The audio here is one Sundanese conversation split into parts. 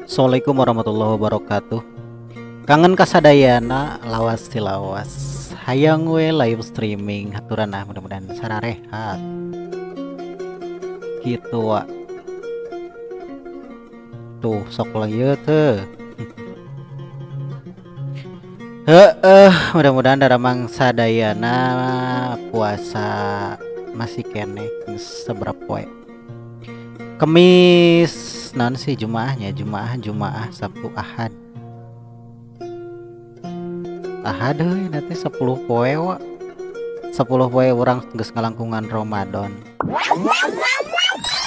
Assalamualaikum warahmatullahi wabarakatuh. Kangen kasadayana lawas tilawas. Hayang we live streaming haturan ah, mudah-mudahan sararehat. Gitu wa. Tuh sok lagi teu. Heeh, mudah-mudahan daramang sadayana puasa masih keneh seberapa poe. Kemis non sih Jumaahnya, Jumaah, Jumaah, Sabtu, Ahad. Ahad euy nanti 10 poe wa. 10 poe urang geus ngalangkungan Ramadan.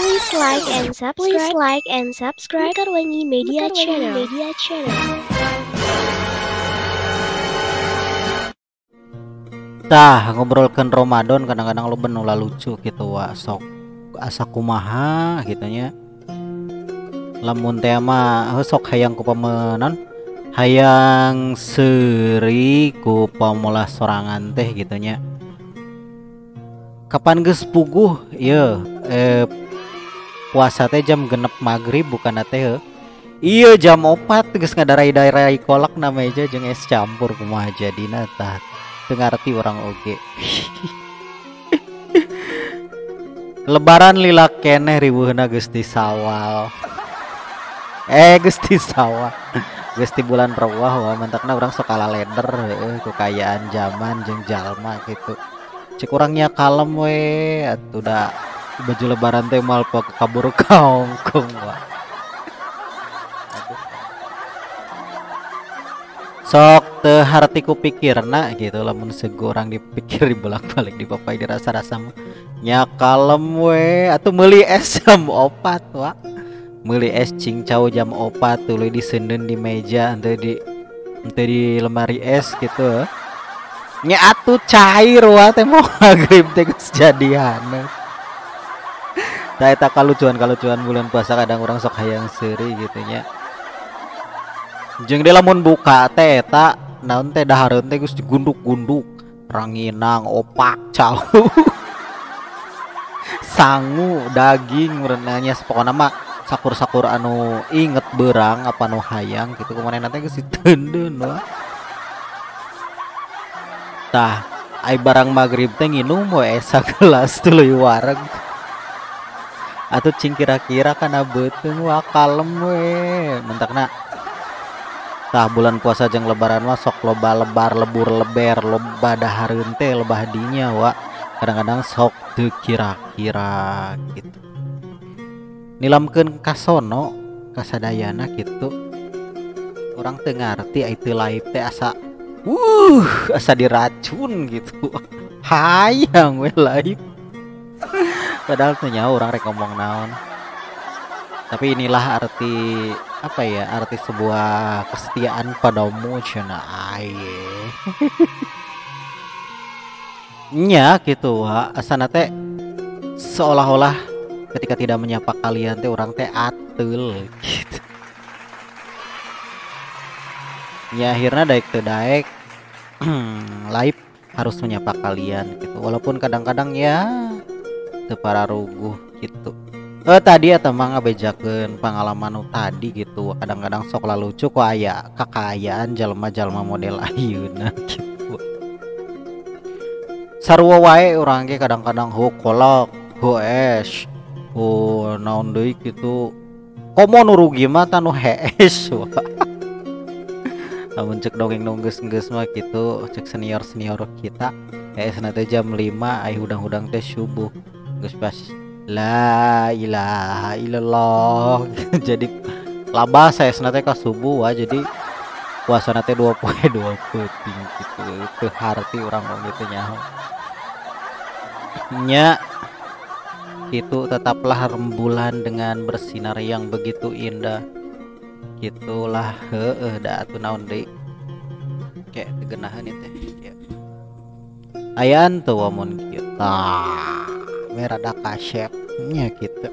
Please like and subscribe. Please like and subscribe Mekarwangi Media Channel. Media Channel. Tah ngobrolkeun Ramadan kadang-kadang lo benula lucu gitu wa, sok asa kumaha gitunya. Lamun teh mah sok hayang ku pamenan, hayang seuri ku pamolah sorangan teh gitunya. Kapan geus puguh ieu puasa teh jam 6 maghrib bukan teh heuh. Iya jam 4 geus ngadarai-darai kolak na meja jeung es campur kumaha jadina tah. Teu ngarti urang oge. Lebaran lila keneh riweuhna geus di Sawal. Geus di Sawal. Geus di bulan Rewah wah mantakna urang sok kalalender heueuh ku kaayaan jaman jeung jalma gitu. Cek urangnya kalem we atuh da baju lebaran teh moal kabur kaongkong wah. Sok teu harti ku pikirna gitu lamun segu urang dipikir dibolak-balik dipapai dirasa-rasa mah nya kalem we atuh meuli es jam 4 wa. Meuli es cincau jam 4 tuluy diseundeun di meja henteu di lemari es gitu. Nya atuh cair wa teh mau maghrib teh geus jadian. Tah eta kalucuan-kalucuan bulan puasa kadang urang sok hayang seuri gitu nya. Jeung deui lamun buka teh eta naon teh dahareun teh geus digunduk-gunduk, ranginang, opak, cau. Sangu, daging meureun nya pokona mah sakur-sakur anu inget beurang apa nu hayang gitu kumanehna teh geus diteundeun wah. Tah, ai barang magrib teh nginum we sagelas tuluy wareg. Atuh cing kira-kira kana beuteung wah kalem we mentakna. Tah bulan puasa jeung lebaran mah sok loba lebar lebur leber loba dahareun teh lebah dinya wa. Kadang-kadang sok teu kira-kira gitu. Nilamkeun kasono kasadayana gitu. Urang teu ngarti ai teu live teh asa asa diracun gitu. Hayang we live. Padahal teu nyaho urang rek ngomong naon. Tapi inilah arti apa ya, arti sebuah kesetiaan padamu cenah aye. Nya gitu wa, asana teh seolah-olah ketika tidak menyapa kalian teh urang teh ateul gitu. Ya akhirnya daek teu daek live harus menyapa kalian gitu. Walaupun kadang-kadang ya teu pararuguh gitu. Tadi eta mah ngabejakeun pangalaman nu tadi gitu. Kadang-kadang sok lalucu ku aya kakaayaan jalma-jalma model ayeuna gitu. Sarua wae urang ge kadang-kadang hu kolak, hu es, hu naon deui kitu. Komo nu rugi mah tah nu hees. Lamun cek dongeng nu geus-geus mah kitu, cek senior-senior kita heesna teh jam 5 ai hudang-hudang teh subuh. Geus pas la ilaha illallah. Jadi labas heesna teh ka subuh wah, jadi puasana teh 2 poe 2 peuting gitu. Teu harti urang mah gitu nyaho. Nya itu tetaplah rembulan dengan bersinar yang begitu indah. Gitulah heueuh da atuh naon deui. Kayak teu geunaheun ieu teh. Ayaan teu wamun kieu. Tah, we rada kasep nya kitu.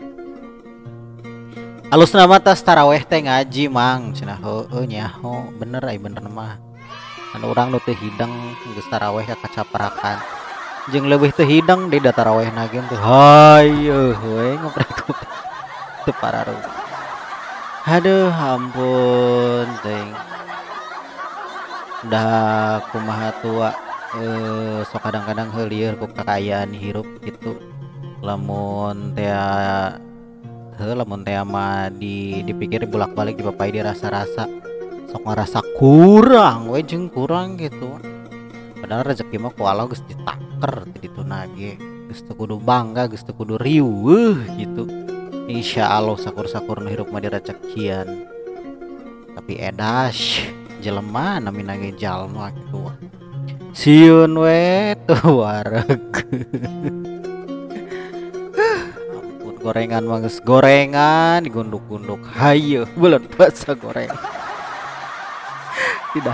Alusna mah tas taraweh teh ngaji mang cenah heueuh nyaho bener ai bener mah. Anu urang nu teu hideng geus taraweh ka kacaprakan. Jeung leuwih teu hideng deui da tarawehna ge teh hayoh we ngoprek-ngoprek teu pararuguh. Aduh ampun teuing. Da kumaha tua sok kadang-kadang heulieur ku kakayaan hirup gitu. Lamun tea heuh lamun tea mah dipikir bolak-balik dipapai dirasa-rasa sok ngarasa kurang we jeung kurang gitu. Padahal rezeki mah ku Allah geus ditaker ti dituna ge. Geus teu kudu bangga, geus teu kudu riweuh gitu. Insya Allah sakur-sakur nu hirup mah direzekian. Tapi edas jelema namina ge jalma kitu. Sieun we teu wareg. Ampun gorengan mah geus gorengan digunduk-gunduk hayu bulan puasa goreng. Tidak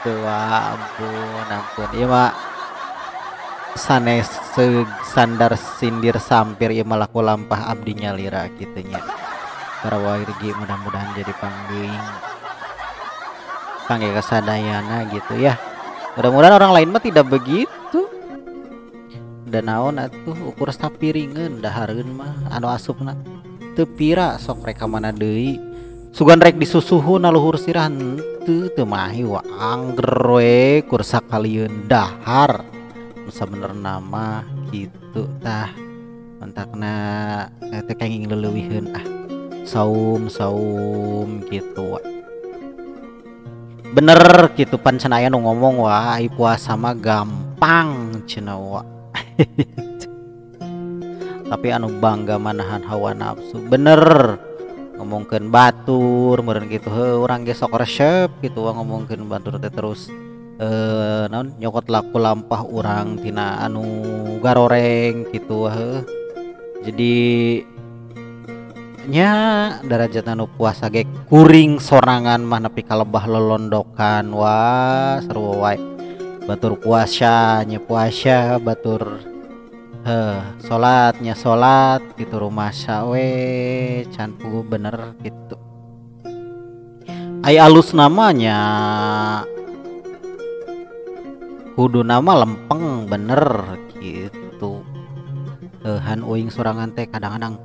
teu ampun ampun ieu mah sanes sandar sindir sampir ieu mah laku lampah abdi nyalira kitu nya. Para wargi mudah-mudahan jadi panggeuing kangge kasadayana gitu ya. Mudah-mudahan orang lain mah tidak begitu. Dan naon atuh ukur sapiringeun dahareun mah anu asupna teu pira sok rek ka mana deui. Sugan rek disusuhun luhur sirah henteu teu mahi wa angger we kur sakalieun dahar. Nu sabenerna mah kitu tah. Mantakna teh kenging leuweuhiheun ah. Saum-saum kitu wa. Bener gitu pan cenah aya nu ngomong wah ai puasa mah gampang cenah wa. Tapi anu bangga manahan hawa nafsu. Bener ngomongkeun batur meureun kitu heuh urang ge sok resep kitu wa ngomongkeun batur teh terus naon nyokot laku lampah urang tina anu garoreng kitu heuh. Jadi nya darajat anu puasa ge kuring sorangan mah nepi ka lebah lolondokan wah seru wae. Batur puasa nya puasa batur heuh salat nya salat gitu rumasa we can puguh bener gitu. Ai alus namanya kudu nama lempeng bener gitu. Han uing sorangan teh kadang-kadang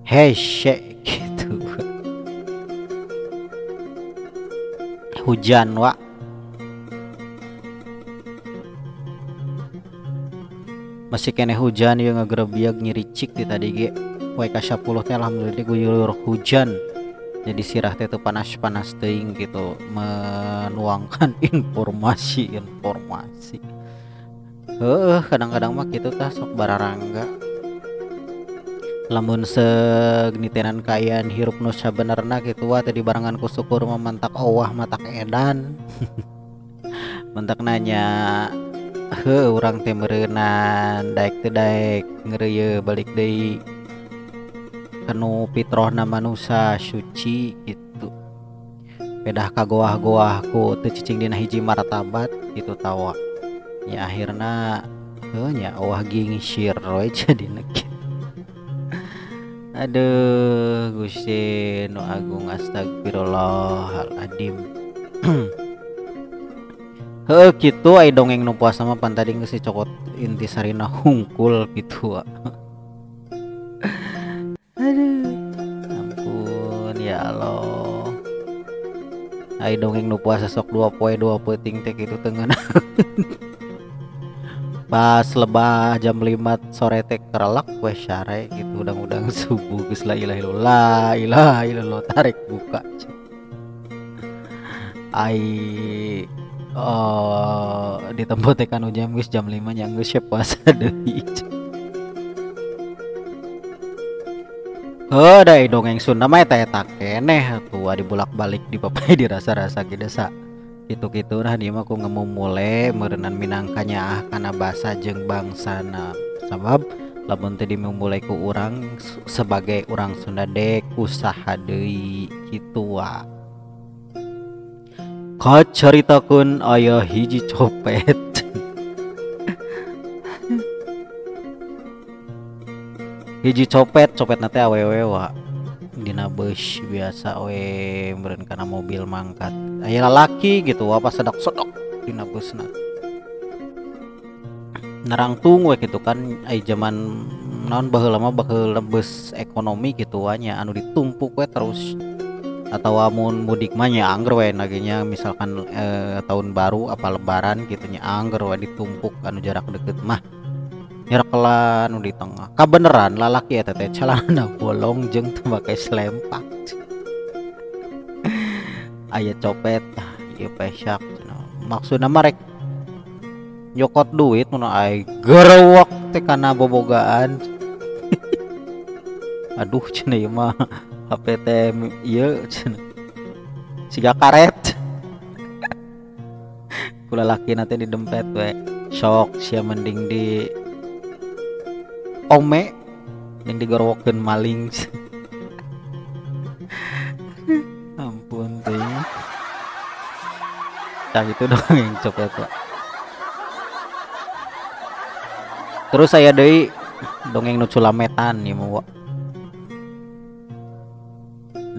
hese gitu. Hujan wa. Masih kene hujan ieu ngagerebiag nyiricik ti tadi ge. Poe ka 10 teh alhamdulillah guyur hujan. Jadi sirah teh teu panas-panas teuing gitu menuangkan informasi-informasi. Heuh kadang-kadang mah kitu tah sok bararangga. Lamun segnitenan kaayaan hirup nu sabenerna kitu wa teh dibarengan ku syukur mah mantak owah matak edan. Mantak nanya heuh urang teh meureunan daek teu daek ngeureuyeuh balik deui kanu fitrohna manusa suci gitu. Pedah kagoah-goah ku teu cicing dina hiji martabat gitu tawa. Nya akhirna heuh nya owah gingsir we jadina kitu. Aduh Gusti nu agung astagfirullahaladzim. Heuh kitu ai dongeng nu puasa mah pan tadi geus dicokot intisarina hungkul kitu. Aduh ampun ya Allah. Ai dongeng nu puasa sok 2 poe 2 peuting teh kitu teu ngeunah. Pas lebah jam 5 sore teh kerelak we sare gitu udang-udang subuh geus la ilaha illallah ilaha illallah tarik buka. Ai di tempat teh kanu jam geus jam 5 nya geus puasa deui. Heuh da dongeng Sunda mah eta eta keneh atuh dibolak-balik dipapai dirasa-rasa ge desa. Kitu-kitu nah dia mah ku ngemumule meureunnan minangkanya ah kana basa jeung bangsana. Sabab lamun teu dimumule ku urang sebagai urang Sunda dek usaha deui kitu wa. Kacaritakeun aya hiji copet. Hiji copet, copetna teh awewe wa. Dina beus biasa we meureun kana mobil mangkat. Aya lalaki gitu wa pas sedok-sedok dina beusna. Narangtung we kitu kan ai jaman naon baheula mah baheula beus ekonomi gitu wa nya anu ditumpuk we terus. Atau amun mudik mah nya angger we nagenya misalkan tahun baru apa lebaran gitu nya angger we ditumpuk anu jarak deket mah nyerekelan nu di tengah. Kabeneran lalaki eta teh celana bolong jeung teu make selempak. Aya copet tah ieu pesak cenah. Maksudna mah rek nyokot duit mun ai gerewek teh kana bobogaan. Aduh cenah ieu mah HP teh ieu cenah siga karet. Ku lalakina teh didempet we. Sok sia mending di ome yang digorwokeun maling. Ampun teh. Tah itu dong yang copet lah. Terus saya deui dongeng nu culametan ieu mah.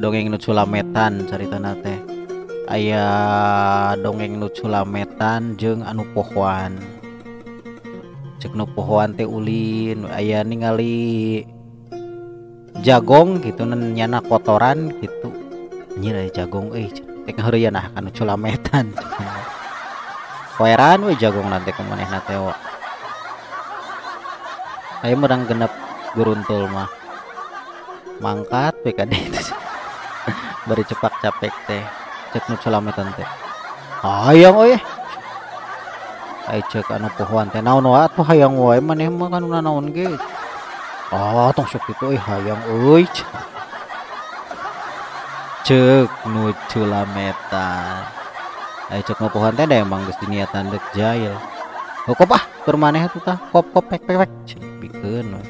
Dongeng nu culametan caritana teh. Aya dongeng nu culametan jeung anu pohoan. Cek nu pohoan teh ulin aya ningali jagong gitu nyana kotoran gitu. Anjir aya jagong euy teh ngaheureuyan ah kana culametan. Poeran we jagong nanti ku manehna teh wa. Aya meurang genep guruntul mah. Mangkat we ka ditu. Bari cepak capek teh cek nu culametan teh. Hayang euy. Ai cek anu pohoan teh naon wae atuh hayang wae maneh mah kan naon ge. Ah tong sok kitu euy hayang euy. Cek nu culametan. Ai cek nu pohoan teh da emang geus diniatan deuk jail. Kop ah keur maneh atuh tah kop kop pek pek pek bikeun we.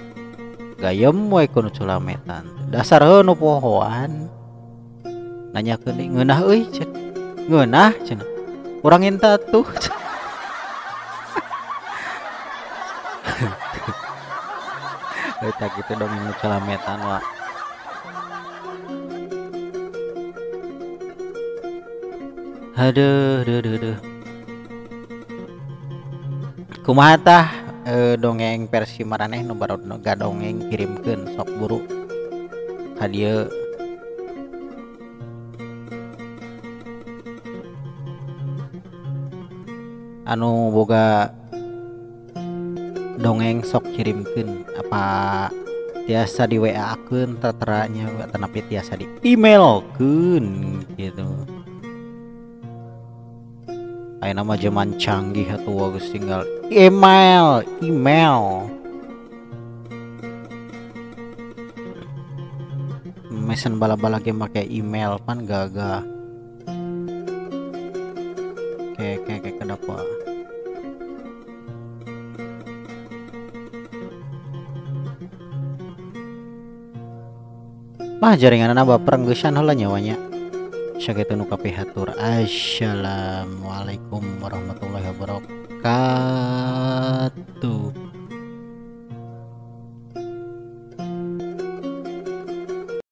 Gayem we ku nu culametan. Dasar heuh nu pohoan. Nanyakeun deui ngeunah euy cenah. Ngeunah cenah. Urang minta atuh. Eta gitu dong nu culametan wa. Aduh duh duh duh. Kumaha tah dongeng versi maraneh nu baru gadongeng kirimkeun sok buru ka dieu. Anu boga dongeng sok kirimkeun apa tiasa di WA-keun teteranya tetapi tiasa di emailkeun gitu. Ayeuna mah zaman canggih atuh geus tinggal email. Mesen bala-bala ge make email pan gagah. Kayak kenapa? Mah jaringanna baper geusan heula nyawanya. Sakitu nu kapihatur. Assalamualaikum warahmatullahi wabarakatuh.